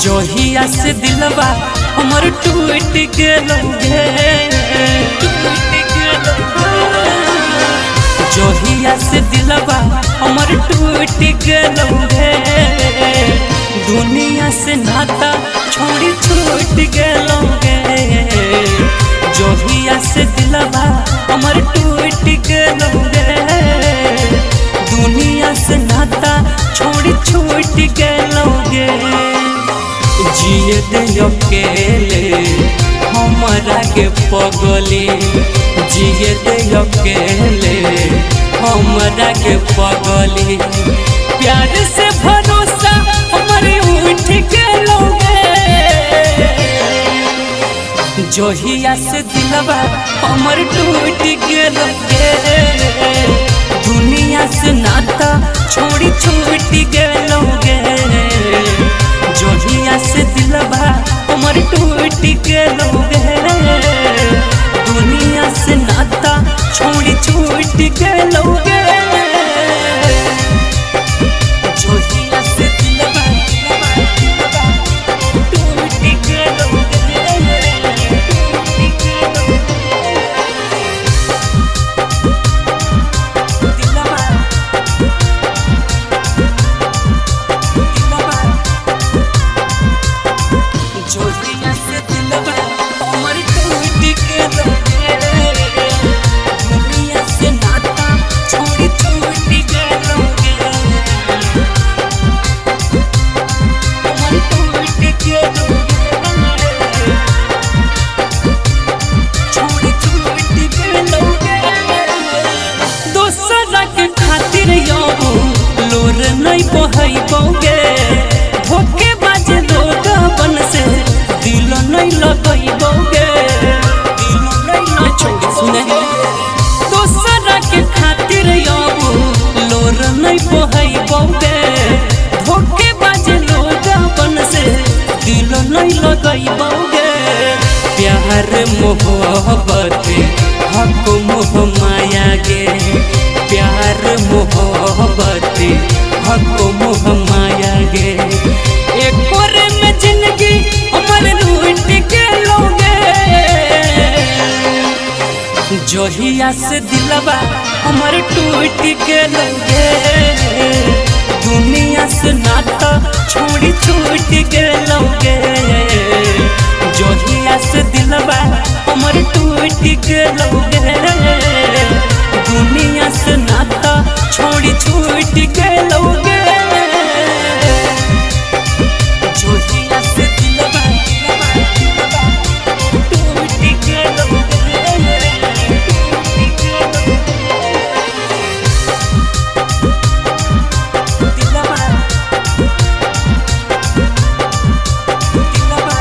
जोहिया से दिलवा हमर टूट गेलो गे, जोहिया से दिलवा हमर टूट गेलो गे। दुनिया से नाता छोड़ी छूट गेलो गे, जोहिया से दिलवा हमर टूट गेलो गे। दुनिया से नाता छोड़ी छूट गेलो गे। जिए दे अकेले हमरा के पगली, जिए दे अकेले हमरा के पगली। प्यार से भरोसा हमर उठ गेलो गे, जोहिया से दिलवा हमर टूट गेलो गे। दुनिया से नाता छोड़ी छूट गेलो गे, जोहिया से दिलवा हमर टूट गेलो गे। दुनिया से नाता छोड़ी छूट गेलो गे, जोहिया से दिलवा टूट गेलो गे। जोहिया से दिलवा हमर टूट गेलो गे, दुनिया से नाता छोड़ी छूट गेलो गे, हमर टूट गेलो गे, छोड़ी छूट गेलो गे। दोसरा के खातिर यो लोर नहीं बहैबोगे, धोखेबाज लोगवन से दिल नहीं लगैबोगे, दिल नहीं छोड़ी सुने। दोसरा के खातिर यो लोर नहीं बहैबोगे, धोखेबाज लोगवन से दिल नहीं लगैबोगे। प्यार मोहब्बत हक मोह माया गे, प्यार मोहब्बत हक मोह माया गे। एक और में जिंदगी हमर लूट गेलो गे, जोहिया से दिलवा हमर टूट गेलो गे। दुनिया से नाता छोड़ी छूट गेलो गे, जोहिया से दिलवा हमर टूट गेलो गे। दुनिया से नाता छोड़ी छूट गेलो गे, जोहिया से दिलवा टूट गेलो गे। दिलवा दिलवा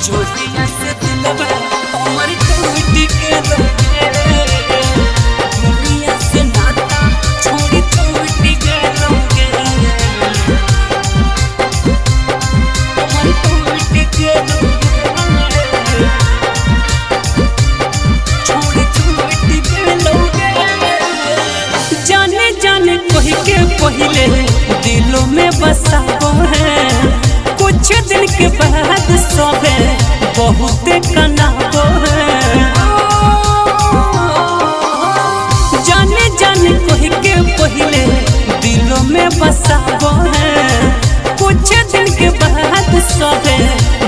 जोहिया से दिलवा हमर टूट गेलो गे, दुनिया से नाता छोड़ी छूट गेलो गे, हमर टूट गेलो गे, छोड़ी छूट गेलो गे। जाने जाने कह के पहले दिलों में बसाबो है, कुछ दिन के बाद सबे बहुत कनाबो है। जाने जाने कह के पहले दिलों में बसाबो है, कुछ दिन के बाद सबे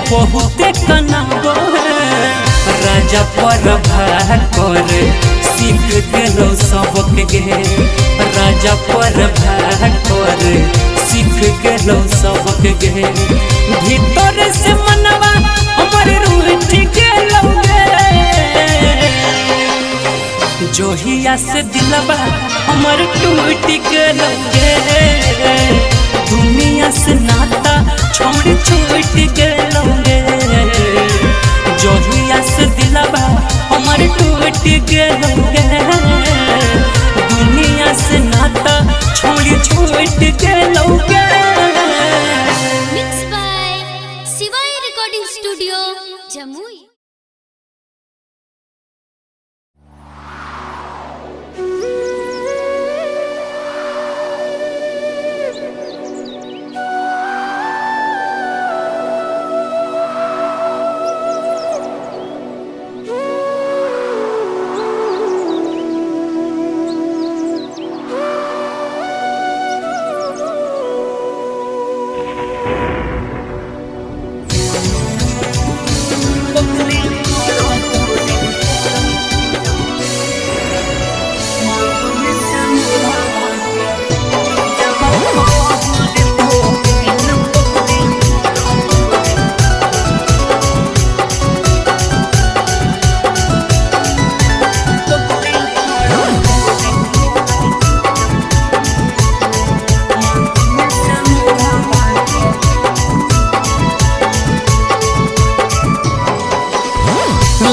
बहुत कनाबो है। राजा पर भाकर सीख गेलो सबक गे, राजा पर भाकर सीख गेलो सबक गे। भीतर से मनवा हमर रूठ गेलो गे, जोहिया से दिलवा हमर टूट गेलो गे। दुनिया से नाता छोड़ छूट गेलो गे, जोहिया से दिलवा हमर टूट गेलो गे। दुनिया से नाता छोड़ छूट गेलो गे। Mix by Shivay recording studio Jamui.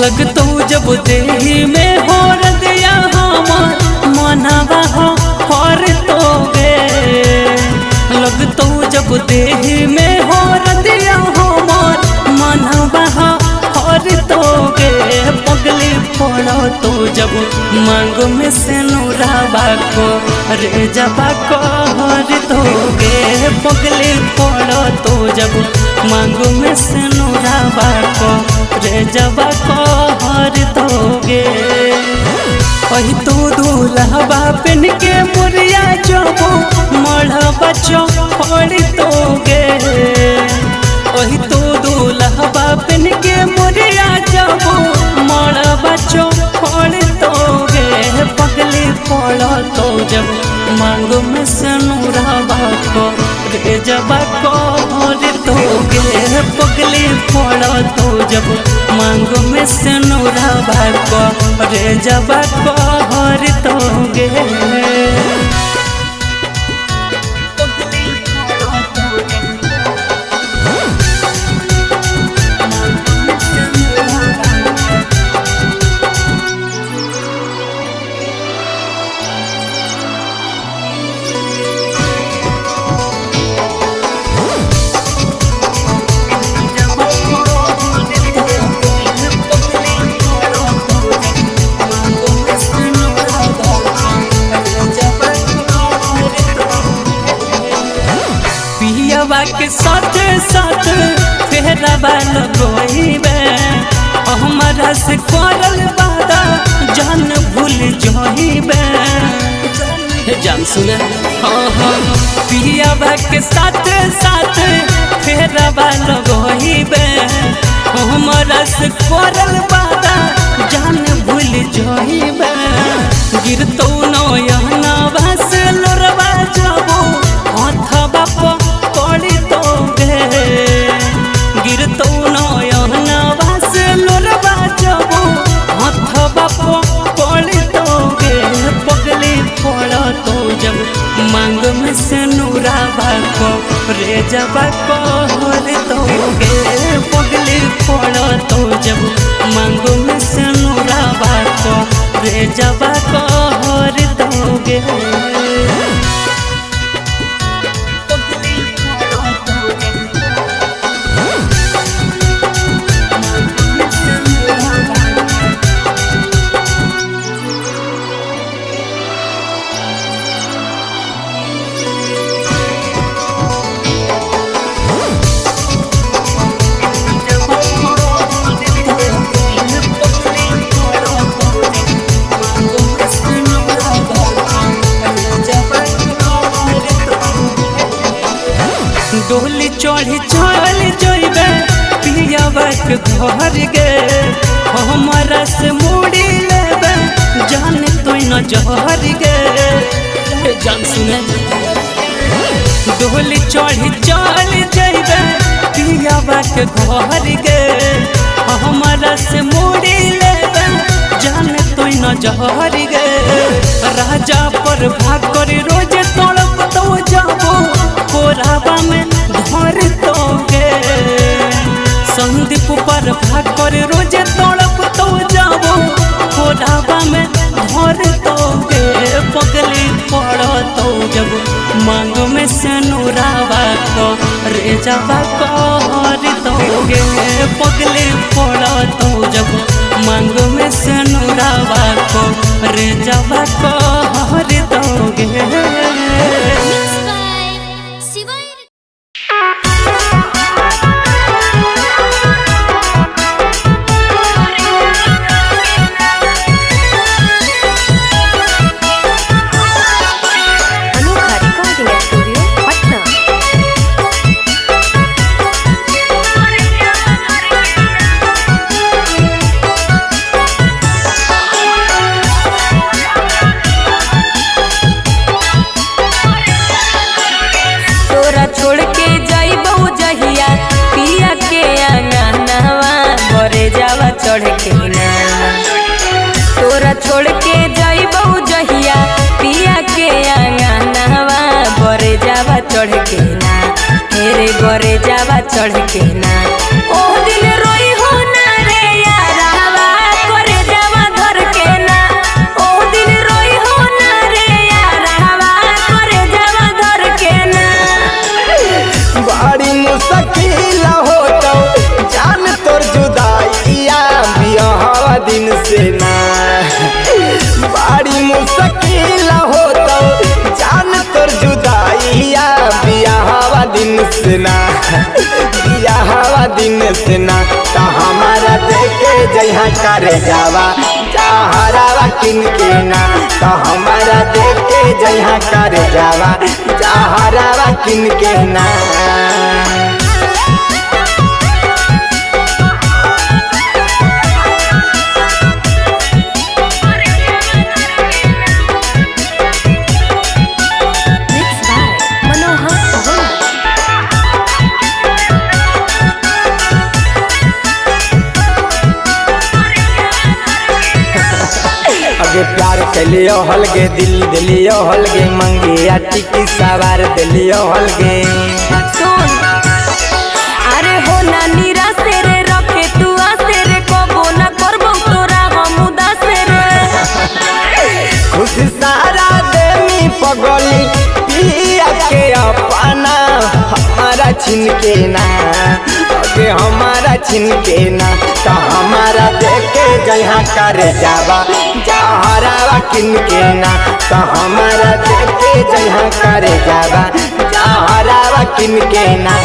लगतो जब देही में हो रदिया हमार मनवा हो हर तो गे। लगतो जब देही में हो रदिया हमार मनवा हो हर तो गे। पगली पड़ो तो जब मांग में से नूराबा को रे जबा को हर तो गे। पगली पड़ो तो जब मांग में से नूराबा को रे जबा को हर तो गे। वही तो दूल्हा पेन के मुरिया जबो मढ़बा चढ़ तो गे। वही तो दूल्हा पेन के मुरिया जबो मढ़बा चढ़ तो गे। पगली पड़ो तो जब मांग में से नूराबा को रे जबा को हर तो गे। पगली पड़ो तो जब मांग में से नूराबा को रे जबा को हर तो गे। पियवा के साथ साथ फेरवा लगोइबे, हमरा से करल वादा जान भूल जोइबे। जान सुने हाँ हाँ, पियवा के साथ साथ फेरवा लगोइबे, हमरा से करल वादा जान भूल जोइबे। गिरतो नयनवा से लोरवा जबो हथवा पड़ी तो गे। गिरतो नयनवा से लोरवा जबो हथवा पड़ी तो गे। पगली पड़ो तो जब मांग में से नूराबा को रे जबा को हर तो गे। पगली पड़ो तो जब मांग में से नूराबा को रे जबा को हर तो गे। डोली चढ़ी चल जइबे पियवा के घर गे, हमरा से मुड़ी लेबे जान तो न जहर गे। जान सुने डोली चढ़ी चल जइबे पियवा के घर गे, हमरा से मुड़ी लेबे जान तो न जहर गे। राजा पर भाग कर रोज तड़प तो जाबो कोराबा में धर तो गे। संदीप पर भाग कर रोज तड़प तो जाबो कोराबा में धर तो गे। पगली पड़ो तो जब मांग में से नूराबा को रे जबा को हर तो गे। पगली पड़ो तो जब मांग में से नूराबा को रे जबा को हर तो गे। अनोखा रिकॉर्डिंग स्टूडियो पटना। तोरा छोड़ के जाइबो जहिया पिया के आंगनवा बरे जावा चढ़ के ना। तोरा छोड़ के जाइबो जहिया पिया के आंगनवा बरे जावा चढ़ के ना, मेरे बरे जावा चढ़ के ना। ओह दिल रोई हो ना रे यारावा से ना। तो हमारा देखे जहाँ करे जावा जहरावा किन के ना। तो हमारा देखे जहाँ करे जावा जहरावा किन के ना। Mixed by Manohar Verma. अगे प्यार कलियो हलगे दिल दिलियो हलगे मंगिया टिकी सवार दिलियो हलगे। सुन अरे हो ना निराश रे रखे तू आसे रे कबो ना करबो तोरा हम उदास रे। खुश सारा देमी पगली पिया के अपना हमारा छिन के ना। अगे हमारा छिन के ना। तो हमारा देखे जहाँ करे जावा जहरावा किन के ना। तो हमारा देखे जहाँ करे जावा जहरावा किन के ना।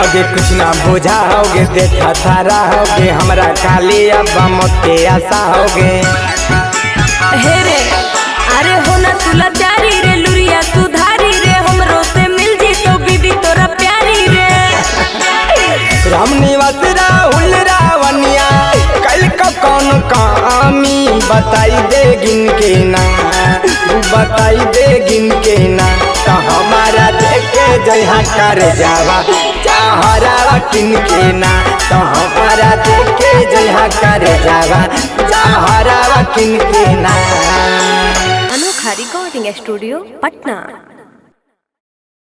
अगे कुछ ना बुझा होगे देखा थारा होगे हमरा खाली अब मौत के आशा होगे। हे रे अरे हो ना तुला चारी रे लुरिया सुधारी रे हमरो से मिल जी तो बीबी तोरा प्यारी रे। राम निवास राहुल रावनिया कल का कौन कामी बताई दे गिन के ना। बताई दे गिन के ना। तो हमारा देखे जहाँ कर जावा जहरावा किन के ना। तो हमारा देखे जहाँ कर जावा जहरावा किन के ना। अनोखा रिकॉर्डिंग स्टूडियो पटना।